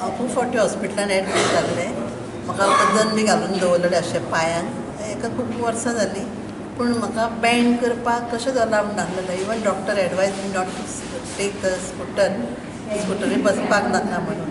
हांव खूब फावटी हॉस्पिटलान एडमीट जाल्लें. म्हाका वजन बी घालून दवरलेलें अशें पांयांक. एका खूब वर्सां जालीं, पूण म्हाका बँड करपाक कशेंच अलावड नासलेलें. Even doctor advise me not to take the scooter, स्कुटरीर बसपाक नाका म्हणून.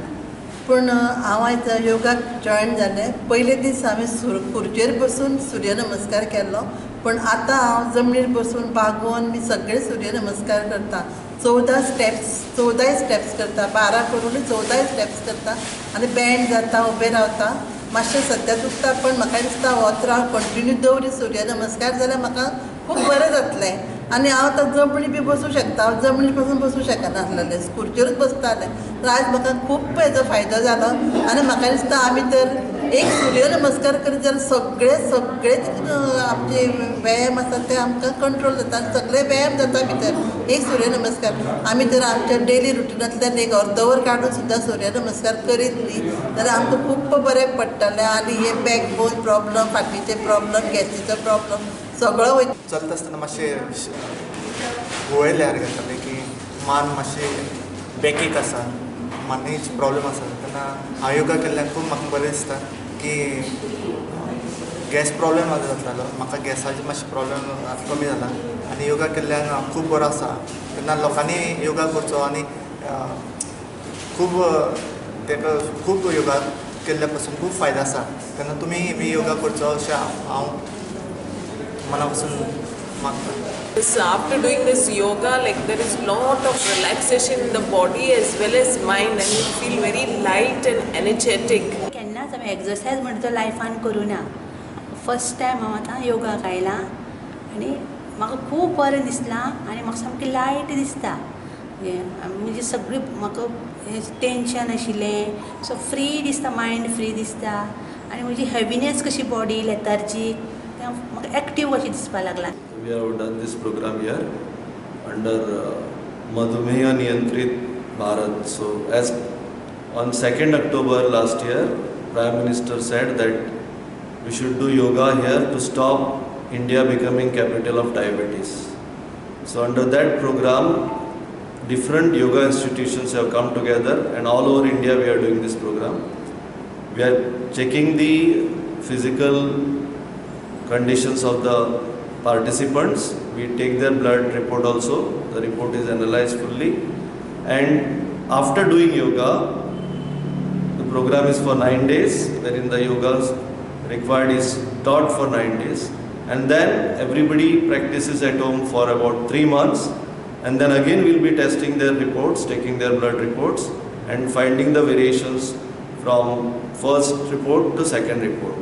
पूण हांव आयज योगाक जॉयन जालें. पयले दीस हांवें खुर्चेर बसून सूर्य नमस्कार केलो, पूण आतां हांव जमनीर बसून बागोवन बी सगळे सूर्य नमस्कार करता. 14 स्टेप्स, 14 स्टेप्स करता, 12 करून 14 स्टेप्स करता आनी बँड जाता, उबें रावता. मातशें सद्या दुखता, पण म्हाका दिसता हो त्रास कंटिन्यू दवरी सूर्य नमस्कार जाल्यार म्हाका खूब बरें जातलें. आनी हांव आतां जमनी बी बसूं शकता. हांव जमनीर पसून बसूं शकनासलेलें, खुर्चेरूच बसतालें. तर आयज म्हाका खूब हेजो फायदो जालो आनी म्हाका दिसता आमी तर एक सूर्य नमस्कार करीत जाल्यार सगळे सगळे आमचे व्यायाम आसा ते आमकां कंट्रोल जाता आनी सगळे व्यायाम जाता भितर एक सूर्य नमस्कार. आमी जर आमच्या डेली रुटिनांतल्यान एक अर्दवर काडून सुद्दां सूर्य नमस्कार करीत न्ही जाल्यार आमकां खूब बरें पडटलें. आनी हे बॅकबोन प्रॉब्लम, फाटीचे प्रॉब्लम, गॅसीचो प्रॉब्लम सगळो वयता. चलता आसतना मातशें घुंवळयल्यार जातालें की मान मातशें बॅकेक आसा, मानेच प्रॉब्लम आसा. तेन्ना हांव योगा केल्ल्यान खूब म्हाका बरें दिसता की गॅस प्रॉब्लम जातालो म्हाका, गॅसाचे मातशें प्रॉब्लम आतां कमी जाला आनी योगा केल्ल्यान हांव खूब बरो आसा. तेन्ना लोकांनी योगा करचो आनी खूब ताका खूब योगा केल्ल्या पासून खूब फायदो आसा. तेन्ना तुमी बी योगा करचो अशें हांव मना पासून मागता. After doing this yoga, like there is lot of relaxation in the body as well as mind, and you feel very light and energetic. केन्नाच हांवें एक्सरसायज म्हणटा तो लायफान करूं ना. फर्स्ट टायम हांव आतां योगाक आयलां आनी म्हाका खूब बरें दिसलां आनी म्हाका सामकें लायट दिसता. म्हणजे सगळें म्हाका टेंशन आशिल्लें, सो फ्री दिसता, मायंड फ्री दिसता आनी म्हजी हेविनेस कशी बॉडी लेथार्जीक, म्हाका एक्टीव कशें दिसपाक लागलां. We have done this program here under Madhumeha Niyantrit Bharat. So as on 2nd October last year, Prime Minister said that we should do yoga here to stop India becoming capital of diabetes. So under that program, different yoga institutions have come together and all over India we are doing this program. We are checking the physical conditions of the participants. We take their blood report also. The report is analyzed fully, and after doing yoga, the program is for 9 days, wherein the yoga required is taught for 9 days, and then everybody practices at home for about 3 months, and then again we'll be testing their reports, taking their blood reports and finding the variations from first report to second report.